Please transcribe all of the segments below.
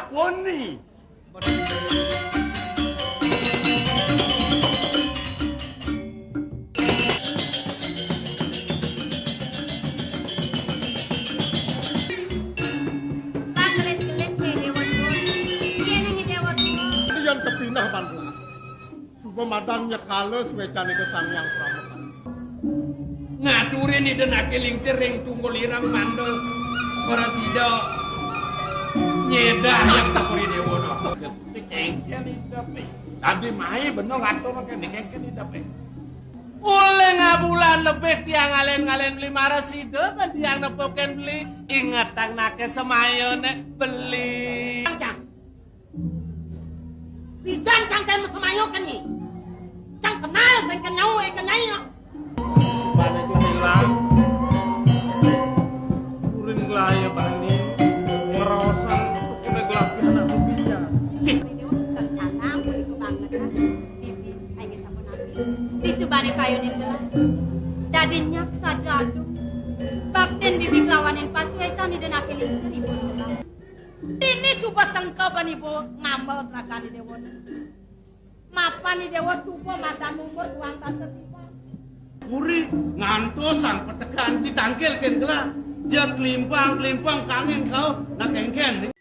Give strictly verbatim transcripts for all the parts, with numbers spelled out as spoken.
Poni. Bang gelis-gelis ké déwa tuh. Iya nih déwa tuh. Yan kepinah bandung. Suba madan nyekala suécan Ida Sang Hyang Pramukta. Ngaturin Ida Anaké Lingsir ring tunggul ireng mangda prasida nyédah yang takuri déwa. Kéngkén Ida, Pé. Dadi mai bena ngatur kéné, kéngkén Ida, Pé. Olih ngabulan lebih tiang ngalén-ngalén beli marasida, kan tiang nepukin beli. Ingetang anaké semayané beli. Pidan cangkem semaya keni. Cang kenal sing kenyau eh kenyai. Bane itu hilang. Kurin gelaya bani. Ngeraosan tukune gelapi anak bibirnya. Ini udah sanang, itu banget kan. Bibi, ayo sampun habis. Di subane kayunin gelah. Dadi nyak saja aduh. Baktin bibi kelawanin pasuecan Ida Anaké Lingsir ibun gelah. Dini suba sengkeb ibu ngambel ragan i déwa. Mapan i déwa suba madan umur duang dasa tiga. Puri ngantos sang petekan citangkil kén gelah. Ja klimpang-klimpang kangin kau nak kéngkén.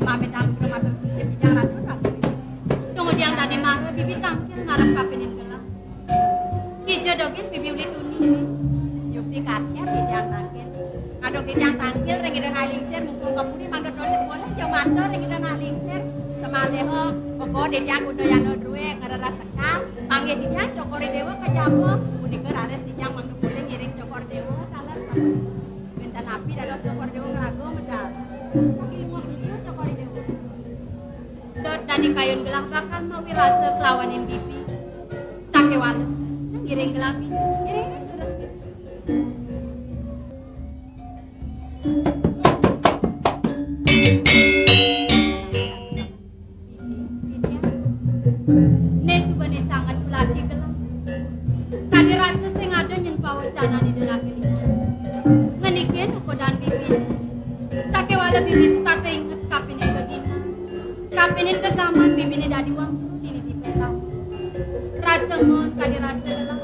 Mami tangkil matur sisip di jalan pun aku di sini. Tunggu tiang tadi marah, bibi tangkil ngarep kapinin gelah. Kija dogén bibi uli tuni. Yukti kasihan di tiang tangkil. Ngadog di tiang tangkil, ring Ida Anaké Lingsir, mumpung kepuri, mangda tolih boleh, ja matur ring Ida Anaké Lingsir. Semaliha, pokok di tiang kuda yana drué, ngereres sekar, panggih di tiang cokor i déwa ka jaba. Punika raris di tiang mangda boleh ngiring cokor déwa, taler sampun. Wénten napi dados cokor déwa ngraga medal. Kaki lunga kija cokor déwa. Dot dadi kayun gelah bakal mawi rasa kelawanin bibi. Sakéwala, nang ngiring gelah bibi. Ngiring terus. Né suba né sanget pelati gelah. Kadi rasa sing ada nyen pawecanan Ida Anaké Lingsir. Ngenikin ukudan bibi. Sakéwala bibi setata inget kapinin gegina. Kapinin gegaman bibiné dadi wangsul dini tipes rama. Rasa mon kadi rasa gelah.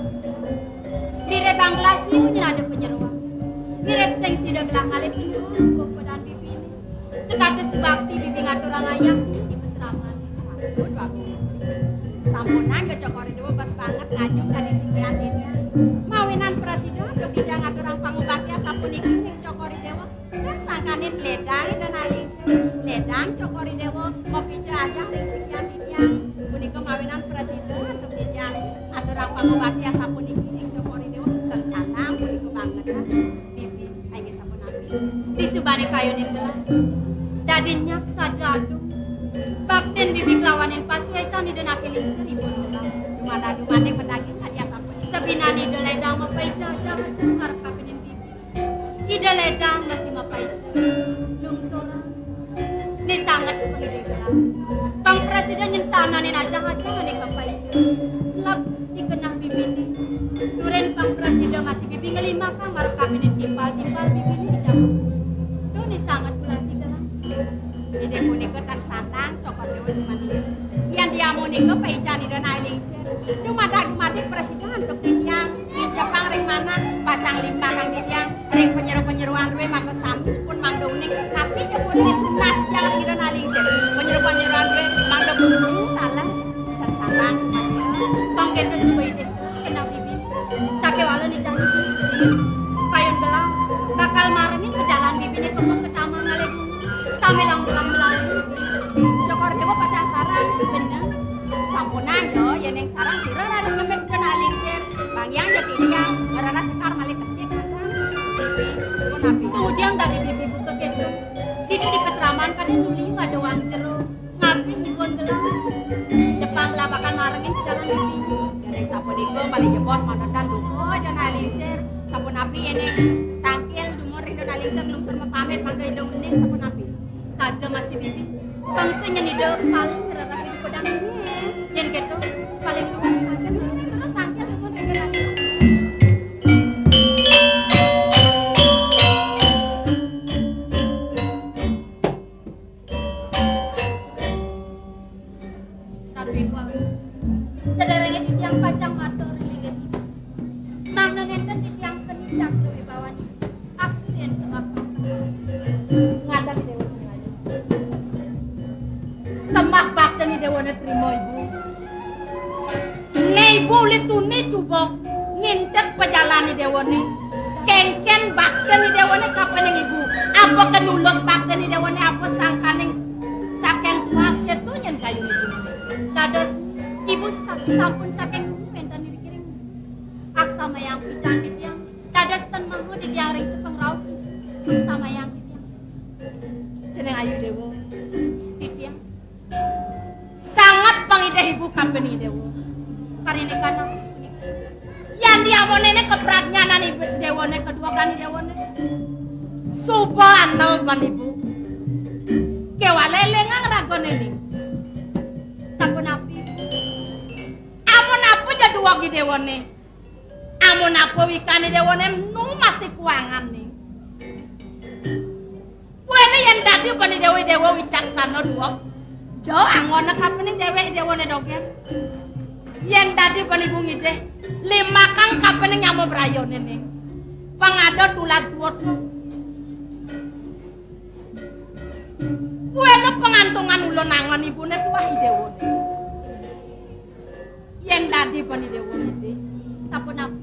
Mirib bang gelah siu nyen ada panyeroan. Mirib sing sida gelah ngalih panyeroan ukudan bibiné. Setata subakti bibi ngaturang ayah di pasraman. Aduh, bagus. Sampunang ya cokor i déwa bas banget ngajum dadi singgihan titiang. Mawinan prasida antuk titiang ngaturang pangubakti asapuniki ring cokor i déwa. Dan sangkaning ledang Ida Anaké Lingsir, ledang cokor i déwa, mapija ajah ring singgihan titiang. Punika mawinan prasida antuk titiang ngaturang pangubakti asapuniki ring cokor i déwa. Dan sanang punika banget. Bibi, ayo sampun napi. Di subane kayunin gelah. Dadi nyak saja aduh. Baktin bibi kelawanin pasuecan Ida Anaké Lingsir ibun gelah. Dumadak-dumadik pedaging kadi asapunika. Sabinan Ida ledang mapaica-ica ngarep kapinin bibi. Ida ledang masih mapaica. Lungsuran. Né sanget pangidih gelah. Pang prasida nyen sananin ajah-ajah ané kapaica. Lep di genah bibiné. Nurin pang prasida masih bibi ngelimakang marep kapinin timpal-timpal bibiné di jaman. Duh, né sanget pulati gelah. Inggih punika tan sandang, cokor déwa sumaniya. Yén diamunika paican Ida Anaké Lingsir. Dumadak-dumadik prasida antuk titiang. Ngincapang ring manah, pacang limbakang titiang. Ring panyeru-panyeruan drué mangda sami pun mangda uning, napi ja boleh tunas jang ring Ida Anaké Lingsir. Panyeru-panyeruan drué mangda buru-buru taler. Tan sandang sumaniya. Pang kéto suba idih, genah bibi. Sakéwala né jani kayun gelah bakal marengin pajalan bibiné kema ka taman ngalih bunga. Sami lang gelah melali. Cokor déwa pacang sareng. Bener. Sampunang ya, yén ing sareng sira raris ngemit Ida Anaké Lingsir. Bang Hyang ja titiang, ngereres sekar malih ketik, Kakang. Bibi, pun napi? Kemudian dadi bibi buka kéto. Ditu di pasraman kadén nuli ada wang jero. Ngabih ipun gelah. Depang gelah bakal marengin jalan bibi. Yén ing sapunika malih jebos manut dan duka Ida Anaké Lingsir. Sapunapi yén ing tangkil dumun ring Ida Anaké Lingsir nglungsur mapamit mangda Ida uning sapunapi? Aja masih bibit. Bangsa nyen ida paling ngrereh ibu pedang. Yen keto, paling luwes mangken terus tangkil dukun ring. Ratu Ibu, sederenge titiang pacang matur ring linggih ibu. Mangda nenten titiang keni cakra wibawan ibu. Aksi yen semah bakten. Ngadeg Dewa Jinayu. Semah bakten Dewa ne trima ibu. Ne ibu uli tuni suba ngintip pajalan Dewane. Kenken bakten Dewane kapening ibu. Apa kenulus bakten Dewane, apa sangkaning saking pas keto nyen kayun ibu. Dados ibu sa-, sampun saking dulu wenten ring kiring. Aksamayang pisan titiang. Dados ten maha titiang ring sepengrauh. Aksamayang titiang. Jeneng ayu Dewa. Titiang. Sanget pangidih ibu kapening Dewa. Parindikan aku puniki. Yan diamonene kapradnyanan ibu Dewane kedua kani Dewane. Suba andel ban ibu. Kewala elingang ragane ning. Sapunapi? Amun apa ja duweg Dewane? Amun apa wikane Dewane nu masih kuangan ning. Kuwi yen dadi bani dewa-dewa wicaksana duweg. Do angona kapening dewek dewane dogen. Yen dadi bani bungi deh, limakang kapening nyama brayane ning. Pangada tulad duwet. Kuwi pengantungan ulun angon ibune tuah i dewane. Yen dadi bani dewa niti, sapunapi?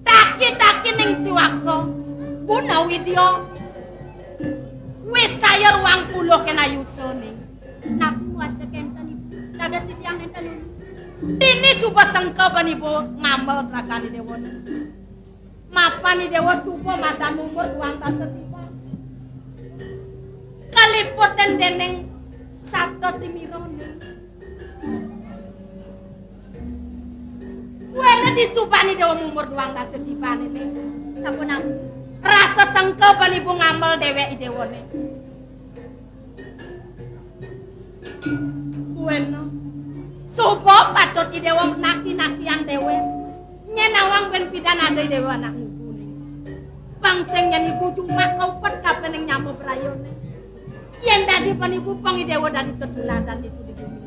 Taki-taki ning siwaka, guna widya. Wis saya ruang puluh kena yusa ning. Napi wasta kenten ibu? Dados titiang nenten ulu. Dini suba sengka bani ibu ngambel ragane dewane. Mapan i dewa suba madan umur duang dasa tiban. Kaliputan dening sabda timirone. Kuwene disubani dewa umur duang dasa tiban ini. Sapunapi? Rasa sengka bani ibu ngambel dewek i dewane. Kuwene. Suba patut i dewa naki-nakian dewek. Nyen awang ben pidan ada i dewa anak ngubune. Pang sing nyen ibu jumah kaupet kapening nyama brayane. Yen dadi panipu pang i dewa dadi tetuladan ditu di gumi.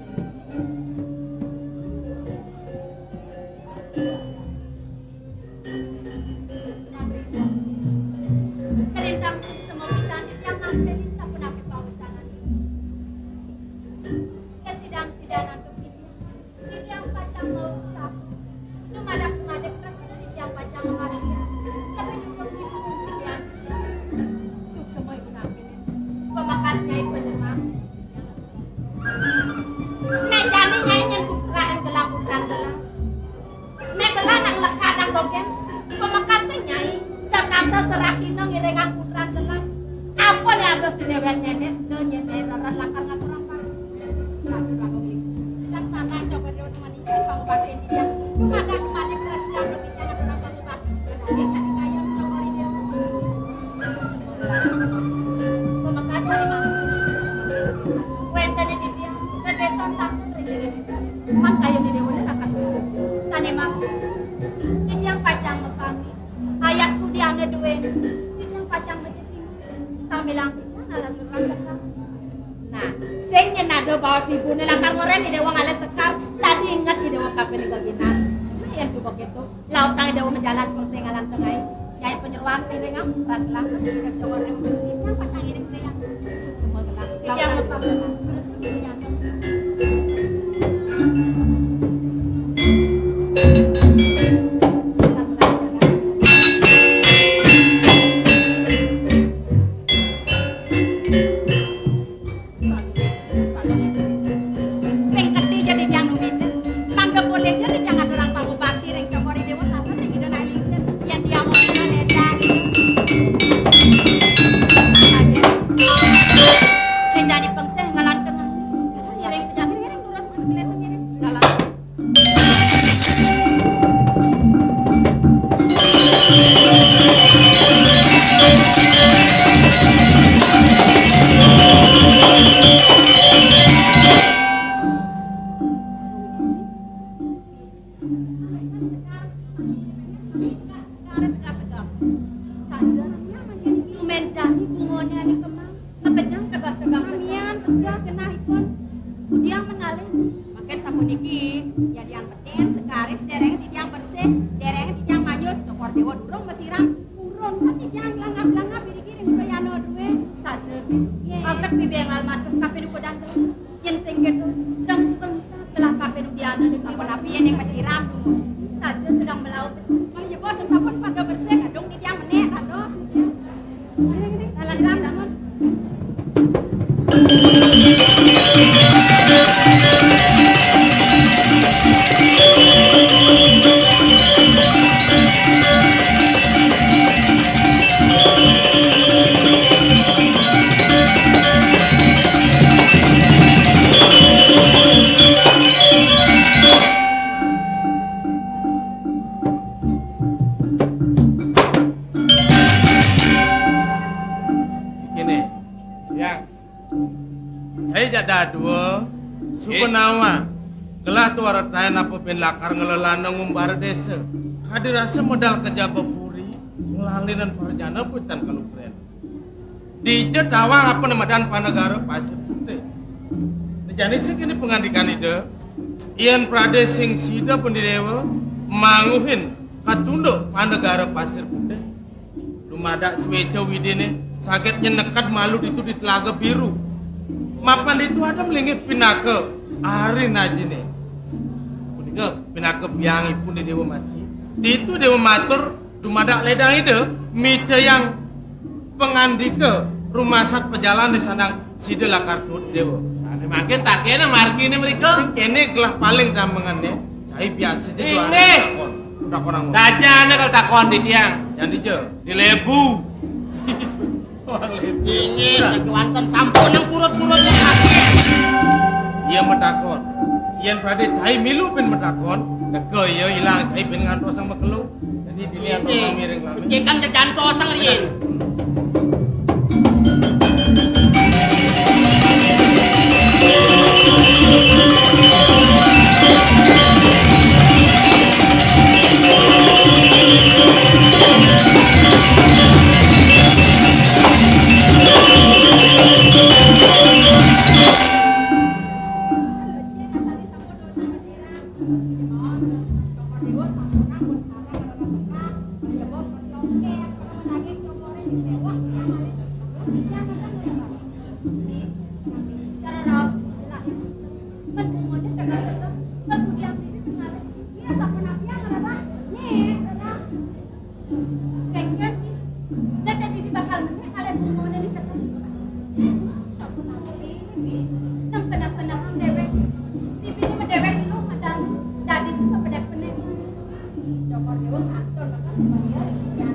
Kalintang suksma pisan titiang nampi sapunapi pawecananipun. Kasidan-sidan antuk titiang, titiang pacang mausap. Dumadak-dumadak prasida titiang pacang mawarya. Sapinuntuk ibu sing lian titiang. Suksma ibu nampi. Pamekasnya ibu nyemak. Nek jani nyai nyen suksrain gelang putran gelang. Nek gelang nang lekadang dogen, pamekasne nyai, sakata serakina ngiringang putran gelang. Apa ne ada si dewek nyenet, do nyenet, rara lakar ngaturang pang. Ratu Ragung Lingsi. Dan sabar coba terus maning, bang bakti dia. Dumadak maning terus dan kita ngaturang pang bakti. Nek kani kayun coba ri dia. Pamekasne mangkin. Wenten di dia, kegeson takut ri dia. Man kayun di dewa lakar. Sane mangkin. Titiang pacang mapamit. Ayat kudiane duwene. Titiang pacang macecing. Sambilang titiang alat rasakan. Nah, sing nyen ada baos ibune lakar ngoren i dewa ngalih sekar. Tadi inget i dewa kape ning geginan. Nah, yen suba keto. Lautang i dewa majalan pang sing ngalan tengah. Nyai panyeroan iring am, ras langkah, iring Jawa Rem. Yang pacang iring kaya. Suksma gelang. Lautang i dewa. Terus ibu nyasar. Ping keti ja titiang numides, mangda polih ja titiang ngaturang pangubakti ring Cokor I Dewa, taler ring Ida Anak Lingsir, yen diamonina ledang. Ring jani pengseh ngalanteng. Ngiring penyakit, ngiring lurus, ngiring lurus, ngiring. Jalan. Aget bibeng almatung kapinukudan. Yén sing kéto, dong suka misah gelah kabéh dudiané di sini. Sapunapi yén ning pasiram? Saja sedang melaut. Oh iya, bos, sampun pada bersih, kadung di tiang menék, dados. Ini, ini, dalan siram, damun. Kéné, Yang. Saya jak dadua, suba nawang. Gelah tuara taén apa bin lakar ngelelana ngumbara désa. Kadi rasa medal ka jaba puri, ngelalinan parajana putan kalugrén. Dija tawang apa né madan Panegara Pasir Putih. Jani sing kéné pangandikan Ida, yén pradé sing sida Pandita Déwa manguhin kacunduk Panegara Pasir Putih. Dumadak suéca Widiné saget nyenekad malu ditu di Telaga Biru. Mapan ditu ada malinggih pinaka ari najiné. Punika pinaka biang ipun di Déwa Masi. Ditu Déwa matur dumadak lédang Ida micayang pangandika rumasat pajalan di sandang sida lakar tuut Déwa. Sané mangkin takéna marginé mrika. Sing kéné gelah paling damengané, cai biasa ja. Inggih. Takon. Takon angon. Dajana kal takon di tiang. Jani ja. Di Lebu. Inggih, sakéwanten sampun nang surut-surut ya. Iya matakon. Yén pradé cai milu bin matakon, teka iya ilang cai bin ngantosang makelo. Jadi dini atau miring lami. Becikang jejantosang riin. Kengken, ih. Dadi bibi bakal menék kalih bungone niki. Sapunapi, bibi? Nang kenah-kenahang déwék. Bibine medéwék lho, madang dadi sing mapedek-penek. Joko Dewa matur maka supaya yang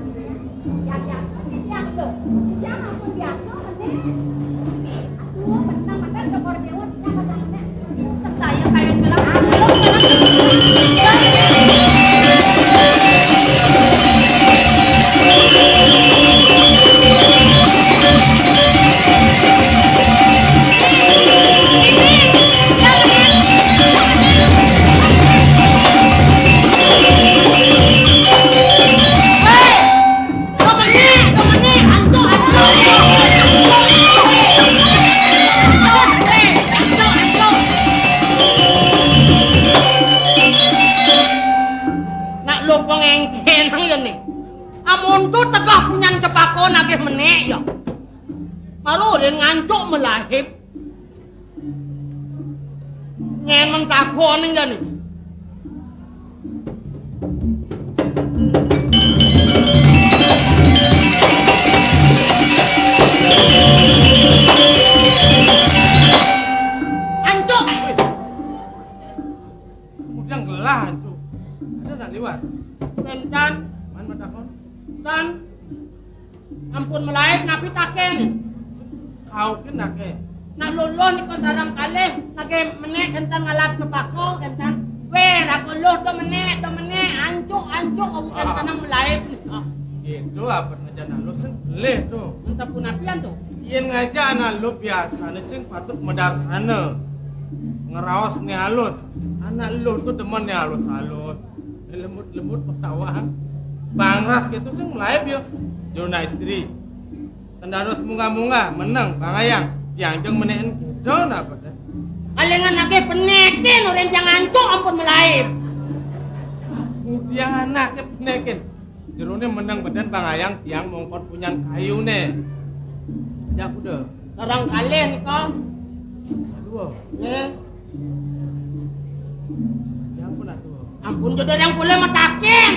biasa titiang lho. Titiang ampun biasa menék. Aduh, menang-menang Joko Dewa. Nak lupa ngengkenang ya nih. Amun tu tegah punyan cepako nagih menék ya. Maru rin ngancuk melahip. Ngen mentakon ning jani. Ancuk. Udah ngelah, Cuk. Ada nak liwat? Kénten. Man matakon? Tan. Ampun melaib napi taken? Kau kin nake. Nak luluh nika sareng kalih, nake menék kénten ngalap cepako kénten. Wéh, raga luh do menék, do menék, ancuk, ancuk, aku kénten nang melaib nika. Gitu apa? Ngajak anak lu sing pelih tu. Mun sapunapian tu? Yén ngajak anak lu biasané sing patut madarsana. Ngraos né alus. Anak lu tu demen né alus-alus. Lembut-lembut petawang. Bangras gitu sing melaib ya. Jona istri. Ten dados munggah-munggah, meneng, bangayang. Tiang jeng menéken gitu napa teh? Kalingan nagih penékin, orang tiang ancuk ampun melaib. Tiang anak penékin. Jeroné meneng beden bangayang tiang mongkon punyan kayuné. Jak kuda. Sareng kalih nika. Aduh. Nggih. Ampun, aduh. Ampun, jodho yang kula mataken.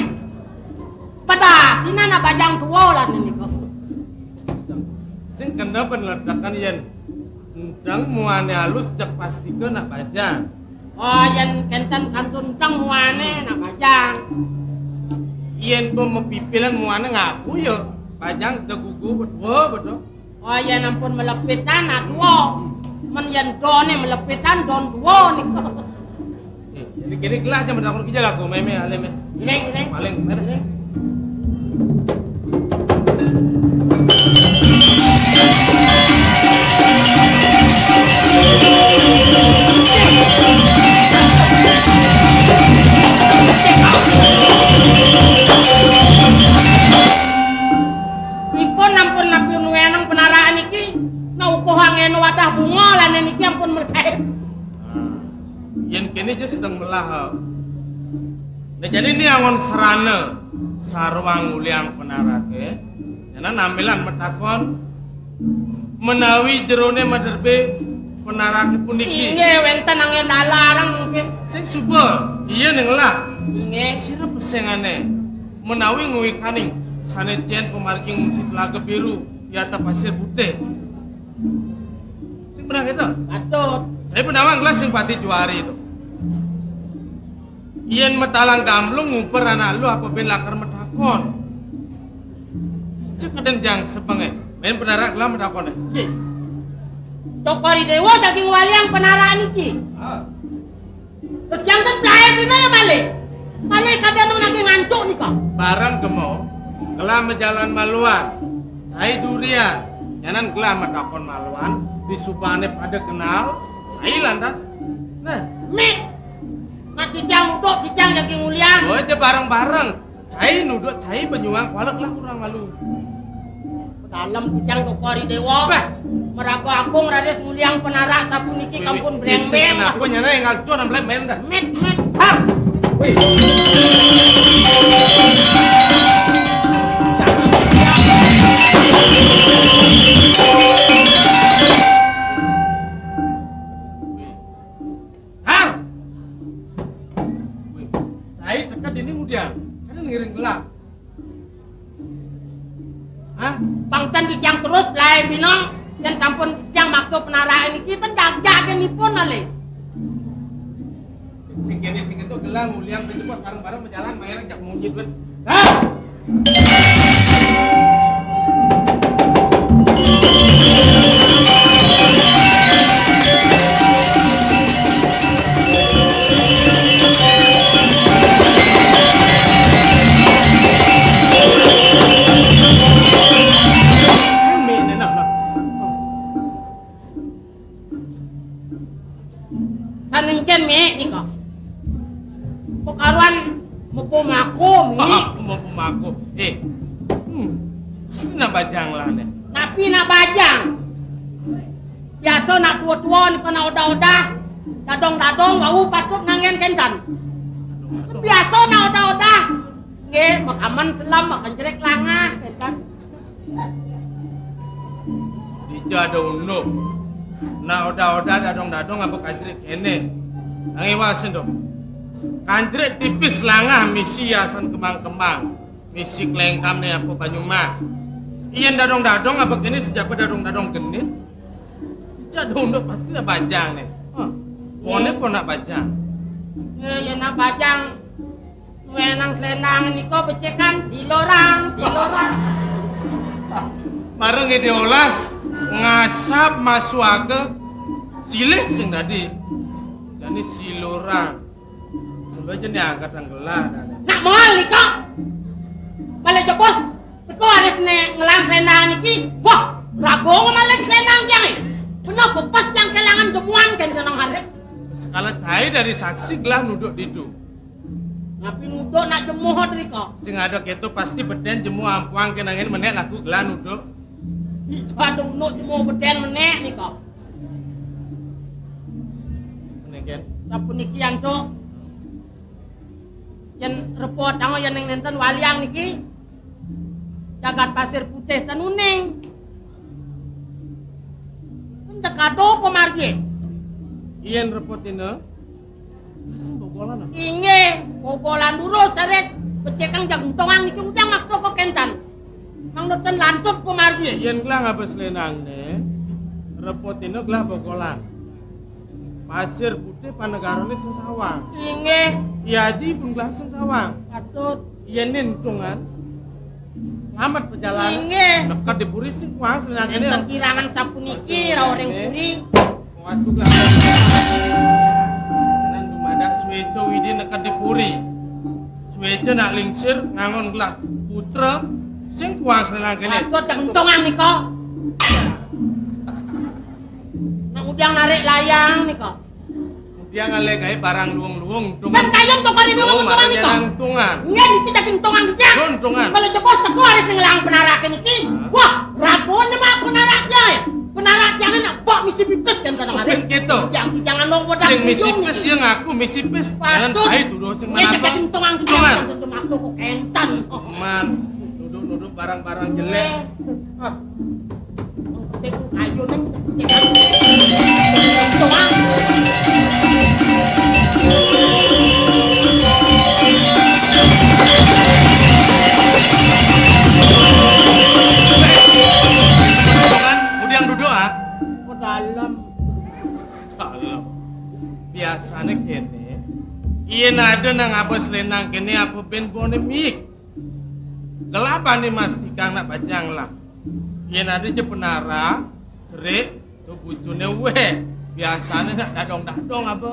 Pedas, sina nak bajang tua lan nika. Sing kena peneletakan yen enteng muane alus cek pastika nak bajang. Oh, yen kenten kantun enteng muane nak bajang. Yen pun mepipilan muane ngaku ya, bajang tegugu betul, betul. Oh, yen ampun melepitan, nah, tua. Men yen done melepitan, don tua nih. Eh, ini, ini gelah aja menakon kija lagu, meme, aleme. Giling, giling. Paling, mana? Giling. Ipun ampun napi nuwenang penaraan iki, naukuh angin wadah bunga lan niki ampun melaib. Nah, yen kene aja sedeng melah. Nah, jadi ini angon serana sarwang uliang penarake. Jana nambilan metakon menawi jerone maderbe penarake puniki. Inggih, wenten angin dalarang mungkin. Sing suba, iya ning lah. Inggih. Sira pesengane menawi ngwikaning sane cen pemargi ngungsi Telaga Biru, yata Pasir Putih. Sing benar kita? Patut. Saya penawang gelas sing pati juari itu. Yen metalang gamblung nguber anak lu apa ben lakar metakon. Cek kaden jang sepenge. Ben penarak gelah metakon. Ye. Cokori Dewa daging waliang penaraan iki. Ah. Terus yang ten plae dina ya balik. Balik kadang nang lagi ngancuk nika. Bareng kemo, gelah mejalan maluan. Cai durian. Yanan gelah metakon maluan, di subane pada kenal, cai lantas. Nah, mik. Nak cicang uduk, cicang daging ulian. Oh, aja bareng-bareng. Cai nuduk, cai penyuang kualek lah kurang malu. Dalam cicang dokori dewa. Bah. Meraga agung raris nguliang penarak sapu niki kampun breng-breng. Kenapa nyana yang ngaco nang main dah? Met, met. Har. Wih. Har. Wih. Saya dekat ini mudian. Kan ngiring gelap. Hah? Pangcen titiang terus lae bina, yen sampun titiang maksa penarake niki ten jagjag genipun malih. Sing kene sing itu gelang uliang pintu pos bareng-bareng berjalan main jak munyi duit. Hah? Sanengken mek nika. Pekaruan mepo mako mek. Mepo mako. Eh. Hmm. Pasti nak bajang lah nih. Tapi nak bajang. Biasa nak tua-tua nika nak odah-odah. Dadong-dadong wau patut ngangen kentan. Biasa nak odah-odah. Nggih, makaman selam, makan jerek langah, kentan. Dija ada unduk. Nak odah-odah dadong-dadong apa kajrik kene. Nang iwasin dong. Kanjrik tipis langah misi hiasan kembang-kembang. Misi klengkam ne apa banyu mas. Iyan dadong-dadong apa kene sejaba dadong-dadong genit. Dija ada unduk pasti nak bajang ne. Hah. Pone pon nak bajang. Ya, ya nak bajang. Wenang selendang nika becekan silorang, silorang. Mareng ide olas ngasap masuaka silih sing dadi. Jane silorang. Mula aja nih angkat anggelah. Nak mal nika. Balik jebos. Teko aris ne ngelang selendang niki. Wah, rago ngemalin selendang tiang e. Bener bebas yang kelangan jemuan kan seneng hari. Sekala cai dari saksi gelah nuduk ditu. Ngapi nuduk nak jemuh drika? Sing ada keto pasti beden jemuh ampuang kenangin menek laku gelah nuduk. Itu ada unuk jemuh beden menek nika. Menek ken. Sapuniki antuk. Yen repot tango yen ning nenten waliang niki. Jagat Pasir Putih ten uning. Teka to pamargi. Yén repotina, langsung bogolan. Inggih, bogolan durus, raris becikang jagentongan niki, ngudiang makta kakénten. Mangda ten lantur pamargi. Yén gelah ngaba slénangné, repotina gelah bogolan. Pasir Putih panegarané sing tawang. Inggih. I Aji pun gelah sing tawang. Patut. Yén entungan, slamet perjalanan. Inggih. Neked di puri sing kuang slénangné. Nénten kirangan sapuniki, rauh ring puri. Kuas tugas. Nan dumadak suéca Widi neked di puri. Suéca nak lingsir ngangon gelah putra sing kuang slénangné. Patut jagentongan nika. Nak ngudiang narik layang nika. Ngudiang ngalih gaé barang luung-luung, entungan. Kan kayun to kari luung-luung nika. Entungan. Nggih, niki jagentongan titiang. Entungan. Malih jebos teka raris ninggalang penaraké niki. Hah? Wah, raga nyemak penarak tiangé. Penarak tiangé nak bak misi pipis kan kadang hari. Bukan gitu. Tiang-tiangan dong. Sing misi pipis ya ngaku misi pipis. Patut. Jangan saya tuduh sing mana. Nggih, jagentongan titiang. Entungan. Tentu makta kakénten. Man, nuduh-nuduh barang-barang jelek. Nggih. Ah. Ayo, Neng. Kemudian duduk, ah. Ke dalam. Dalem. Biasané kéné, yén ada nang abas lénang kéné apa bén boné miik. Gelabané mastikang nak bajang lah. Yén ada ja penara, cerik, to bucuné wéh. Biasané nak dadong-dadong apa.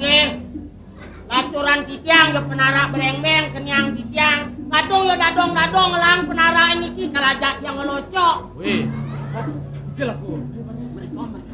Nggih. Lacuran titiang ya penara brengmeng keniang titiang. Kadung ya dadong-dadong ngelang penara niki kalajak tiang ngelocok. Wéh. Ijil aku. Mereka, mereka.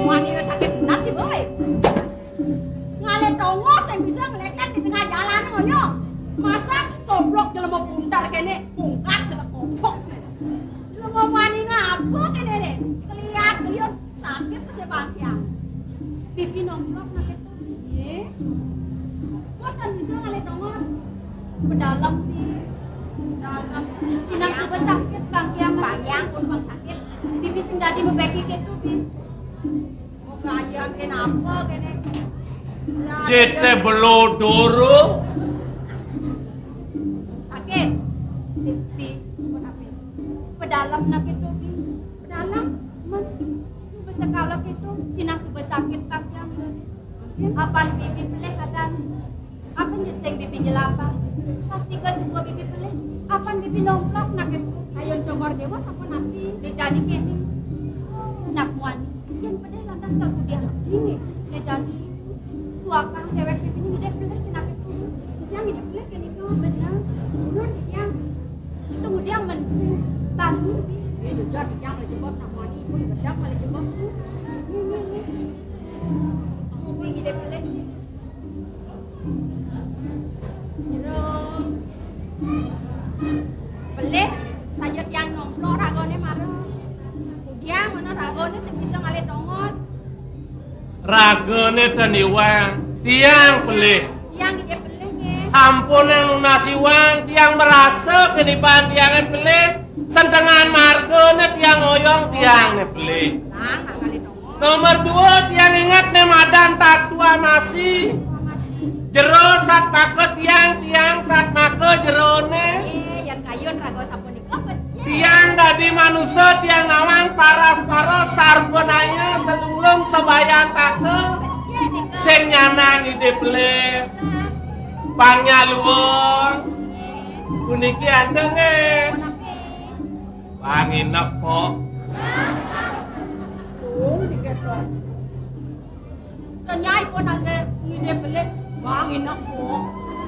Manira sakit benar nih, Boy. Ngalih tongos sing bisa ngleklet di tengah jalané ngoyo. Masa coblok jelema buntar kéné, bungkat jelek kopok. Jelema manina apa kéné né? Keliat, keliun, sakit kesé bangkiang. Pipi nomplok sakit. Nggih. Mboten bisa ngalih tongos. Pedalem, Pi. Pedalem. Sinah suba sakit bangkiang. Bangkiang pun bang sakit. Pipi sing dadi mebeki kéto, Pi. Kok kajian kenapa kéné? Jete belodoro. Sakit. Pipi, pun apa? Pedalem nak itu, Pi. Pedalem? Men, suba sekala itu, sinah suba sakit kaki yang ini. Apan pipi pelih kadang. Apa nyeseng bibi jelapang? Pasti ke semua bibi pelih. Apan bibi nomplok nak itu. Ayo congor dewa sapa napi? Dia jadi kini. Nak muani. Yang pedih lantas kalau dia. Ini. Dia jadi suakang dewek bibi ini dia pelih nak itu. Yang ini pelih kan itu. Benar. Turun yang. Tunggu dia mensing. Bangun. Ini juga dia malah jebos nak muani. Pun bedak malah jebos tu. Ini, ini. Kamu pergi dia pelih. Jero. Pelih saja tiang nomplok ragané mara. Kudiang mana ragané sing bisa ngalih tongos. Ragané ten iwang, tiang pelih. Tiang ide pelih nggih. Ampun yang nunas iwang, tiang merasa kenipan tiangé pelih. Sentengan margané tiang oyong, tiang né pelih. Nah, nak ngalih tongos. Nomor dua, tiang inget né madan tatua masi. Jero satmaka tiang, tiang satmaka jeroné. Eh, yang kayun raga sapunika becik. Tiang dadi manusa, tiang nawang paras-paras sarpanaya salunglung sabayantaka. Becik nika. Sing nyanang ide pelih. Pangnya luwung. Puniki anteng nggih. Pun apa? Panginep, Pok. Tuh, diketok. Kenyai pun agak Dia beli bang enak kok.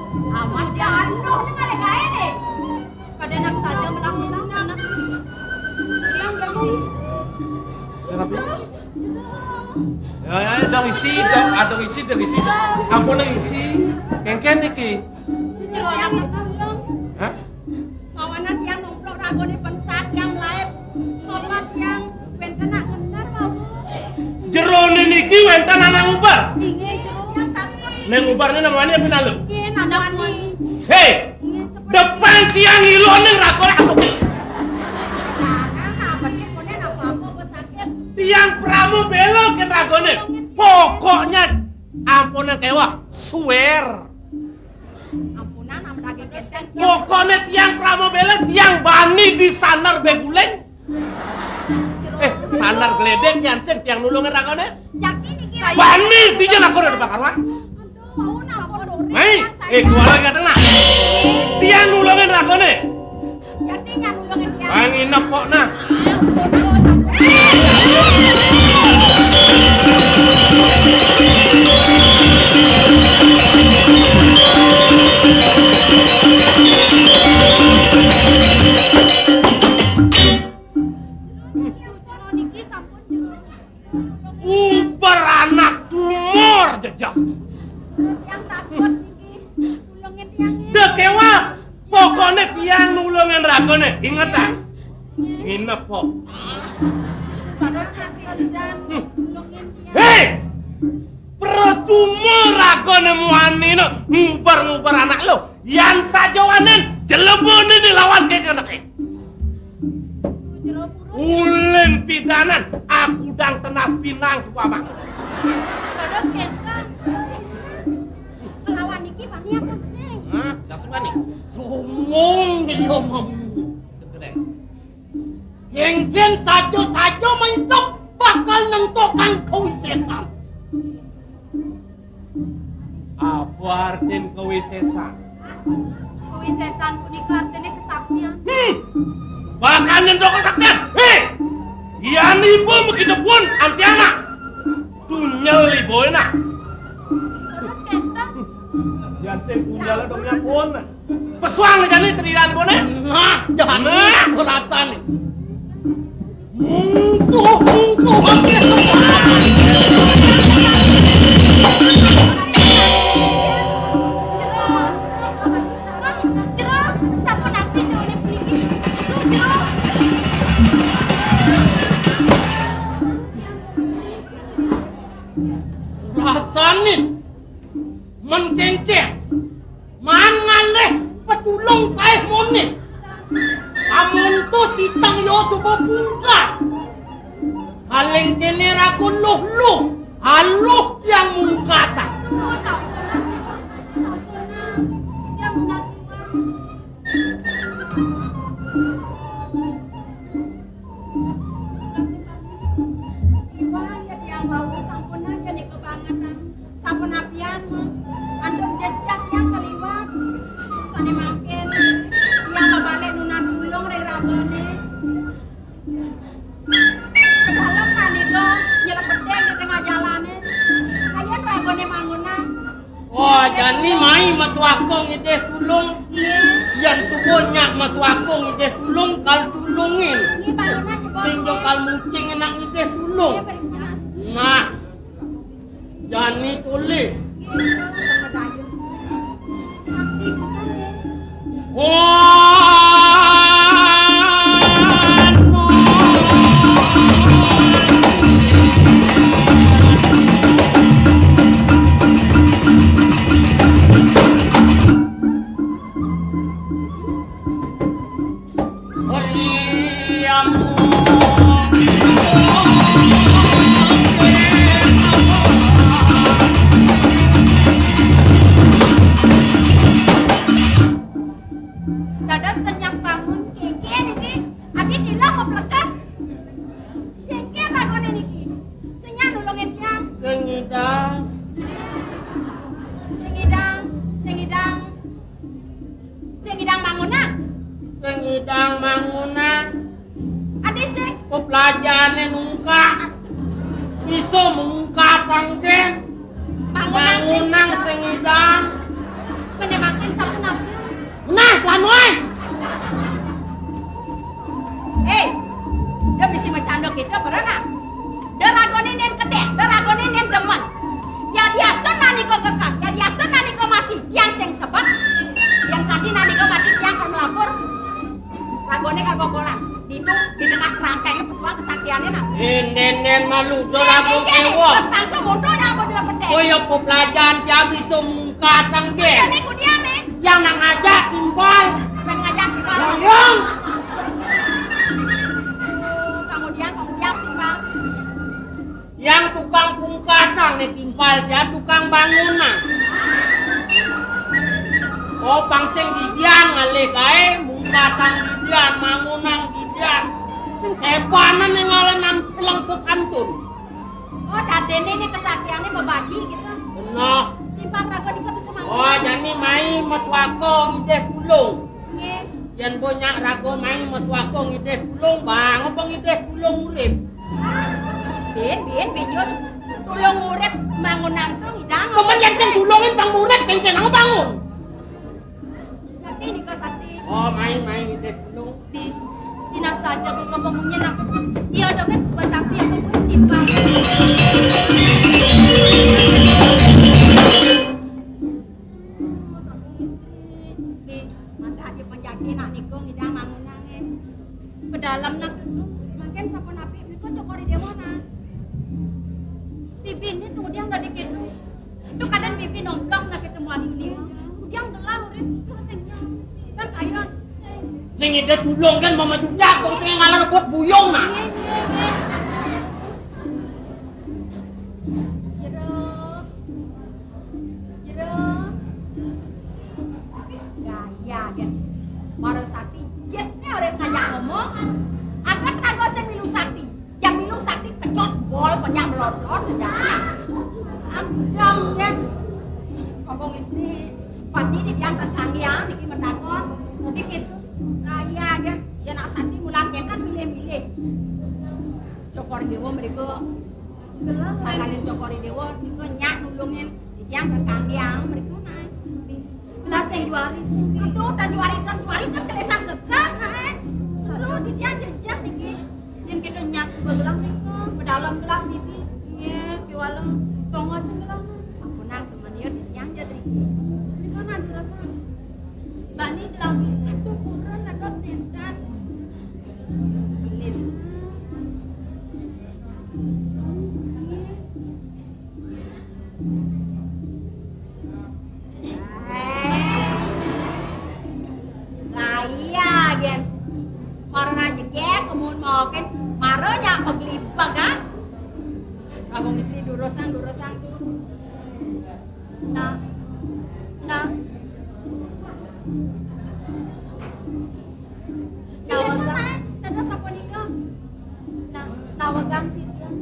Amat dia anu, ini kali kaya nih. Kada enak saja melah-melah anak. Yang jadi istri. Kenapa? Ya, ya, dong isi, dong, ah, dong isi, dong isi. Ampun, dong isi. Kengken niki. Jujur anak. Hah? Mawanan tiang nomplok ragone pensat tiang laep. Sobat tiang wenten nak ngener, Babu. Jerone niki wenten anak nguber. Inggih, jero. Tiang takut. Neng nguber ni namanya apa, Nalu? Inggih, namanya. Hei, inggih, seperti depan tiang iloning ragone aku. Nah, nah, nah, bener, bener, apa-apa, apa sakit. Tiang pramu bela ke ragone. Pokoknya ampunan kewa, swear. Ampunan, ampun daging. Pokoknya tiang pramu bela, tiang bani di sanar beguling. Eh, sanar geledek, nyansing tiang nulungin ragone. Jaki niki. Bani, dija lakon ada bakar, Wan. Aduh, ampun, Dore. Mai, eh, kuala gateng, nah. Tiang nulungin ragone. Jati nya nulungin tiang. Bang inep kok, nah. Niki sampun. Uber anak tumor jejak. Tiang takut niki. Tulungin tiang niki. Dek kewa. Pokoknya tiang nulungin ragone. Ingetan. Nginep kok. Pados kaki lidan. Hmm. Tulungin tiang. Hei! Percuma ragone muanina nguber-nguber anak lo. Yan sajawanen jelebone dilawan ke keneke. Ulin pidanan, aku dang tenas pinang supama. Dados kengken. Ngelawan niki bani aku sing. Hah? Langsung bani. Sumung dia mamu. Kengken saja-saja mentok bakal nentokang kawisesan. Apa artin kawisesan? Kawisesan punika artine kesaktian. Hmm. Bakal nyentuh kesaktian. Hei! Yan ibu begitu pun antiana. Tunyel ibu enak. Terus kenten. Yan sing tunyel dongnya pun. Pesuang jani kediran ibu ne. Nah, jani. Nah. Rasane. Mungkuh, mungkuh, mungkuh. Rasane men kengkeng. Maan ngalih petulung sae mone. Amun to siteng yo suba pungkat. Kaling kene ragu luh-luh, aluh tiang mungkatan. Iwang ya tiang wau sampun aja nih kebangetan. Sapunapian mah, andung jejak yang kaliwat. Sane mangkin, yang mabalik nunas tulung ring ragane. Kedalem manida nyelepetin di tengah jalane. Ayen ragane mangunan. Wah, jani mai masuaka ngidih tulung. Nggih. Yen suba nyak masuaka ngidih tulung, kal tulungin. Nggih, bangunan jebos. Sing jo kal mucing enak ngidih tulung. Nggih, bener. Nah. Jani tolih. Sakti pisan, nggih. Wah, no. Dados tenyak bangun. Kiki niki, adi tilah maplekas. Kiki ragone niki. Sing nyak nulungin tiang. Sing ngidang. Sing ngidang, sing ngidang. Sing ngidang bangunan. Sing ngidang bangunan. Adi sing. Peplajane nungkak. Iso mungkak panggen. Bangunan sing. Bangunan Ngidang. Mene mangkin sapunapi? Nah, lan wae. Eh, dia bisi macandok itu apa nak? Dia ragone nen kedek, dia ragone nen demen. Ya diastun nani kok kekal, ya diastun nani kok mati, tiang sing sebet. Yang tadi nani kok mati, tiang kan melapor. Ragone kan bobolan. Ditu di tengah kerangkanya pesuang kesaktiannya nah. Indenen malu, do rago kewo. Terus langsung mundur ya apa dalam pendek. Oh ya, pelajaran dia bisa mungkatang ke. Ini ku dia nih. Yang nak ngajak timpal. Yang ngajak timpal. Yang, yang. Kemudian, kemudian timpal. Yang tukang pungkatang nih timpal, ya tukang bangunan. Oh, pang sing didian ngalih kae, mungkatang didian, bangunan didian. Sing sebanan nih ngalih nampilang sesantun. Oh, dadene ini kesaktiannya membagi gitu. Benar. Timpal rago nika bisa manggung. Oh, jani mai meswako ngidih pulung. Nggih. Yen bo nyak rago mai meswako ngidih pulung, bang apa ngidih pulung urip? Bin, bin, bin, Yun. Tulung urip bangunan tuh ngidang. Pemen yen sing tulungin bang urip, kenceng bangun. Sakti nika sakti. Oh, mai, mai ngidih pulung. Di sini saja bunga pemunyin aku. Iya, dong kan sebuah sakti yang pun tiba. Bi, mangke aja penjaki nak niku ngidang mangunange. Pedalam nak itu. Mangken sapunapi niku Cokor I Dewa nah. Bibi ini tuh dia nggak dikit. Tuh kadang bibi nomplok nak ketemu asuni. Dia gelah urip, lu sing nyang. Kan ayo. Ning ide tulung kan mama juga kok sing ngalah rebut buyung nah. Iya, iya, iya. Jero. Jero. Gaya, Gen. Mara sakti, jet, ne ora ngajak ngomong. Angkat raga sing milu sakti. Yang milu sakti kecot, bol, penyak melot-lot, ya. Am, am, Gen. Ngomong istri, pasti di tiang tengkang ya, niki menakon. Niki gitu. Gaya, Gen. Ya nak sakti mulan ketan milih-milih. Cokor Dewa mriku. Gelah, sangkaning Cokor I Dewa niku nyak nulungin titiang tengkang yang mriku nae. Gelah sing juari sing. Aduh, tan juari, tan juari, tan kelesan gegah nae. Aduh, titiang jejeh niki. Yen kita nyak sebelah mriku, pedalam gelah titi. Iya. Kiwala tonggo sing gelah. Sampunang semeniur titiang jejeh niki. Mriku nan terusan. Bani gelah. Aduh, purun ados nentat. Penis. Lah iya, Gen. Mara rejeki kemun maukin, mara nyak peglipek, ah. Abang istri durusang, durusang tuh. Nah, nah. Nah, nawegang. Nah, nawegang titiang.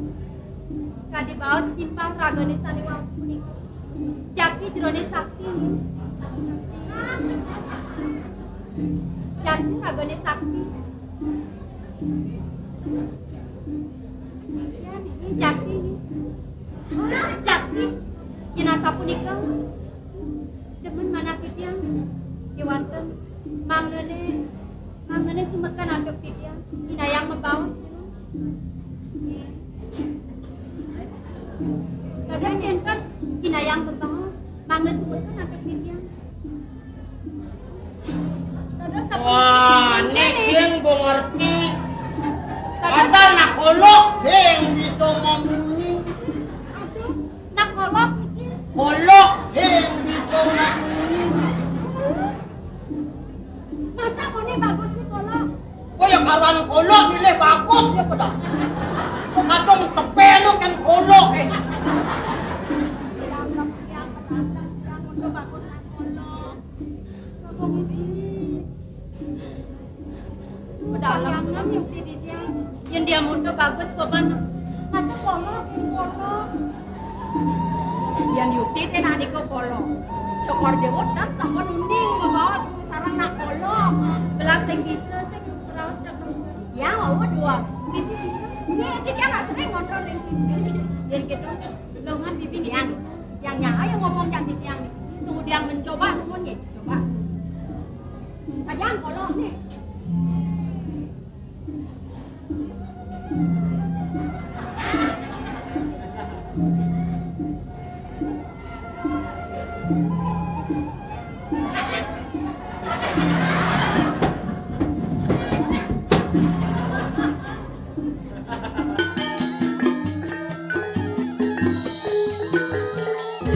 Kadi baos timpal ragane sane wau punika. Jati jerone sakti. Jati ragane sakti. Jati. Jati. Yen asapunika, demen manah titiang kewanten manglene, manglene sumekan antuk titiang, inayang mabaos. Dados enten inayang mabaos, manglene sumekan antuk titiang. Wah, nek sing mbok ngerti. Asal nak kolok sing bisa mamunyi. Aduh, nak kolok iki. Kolok sing bisa mamunyi. Masa muni bagus nih kolok? Kowe ya karuan kolok milih bagus ya pedah. Kok kadung tepe lu kan kolok eh. Yang, yang, yang, yang bagus nak kolok. Pedalem. Yen dia muda bagus kok ban. Masa polo, polo. Yen Yukti te nak niku polo. Cokor Dewa dan sampun uning mabaos sareng nak polo. Belas sing bisa sing raos cakep. Ya, mau dua. Bibi bisa. Ini dia nak sering ngontrol ring. Yen gitu, longan bibi gitu. Yang, yang nyawa yang ngomong yang yang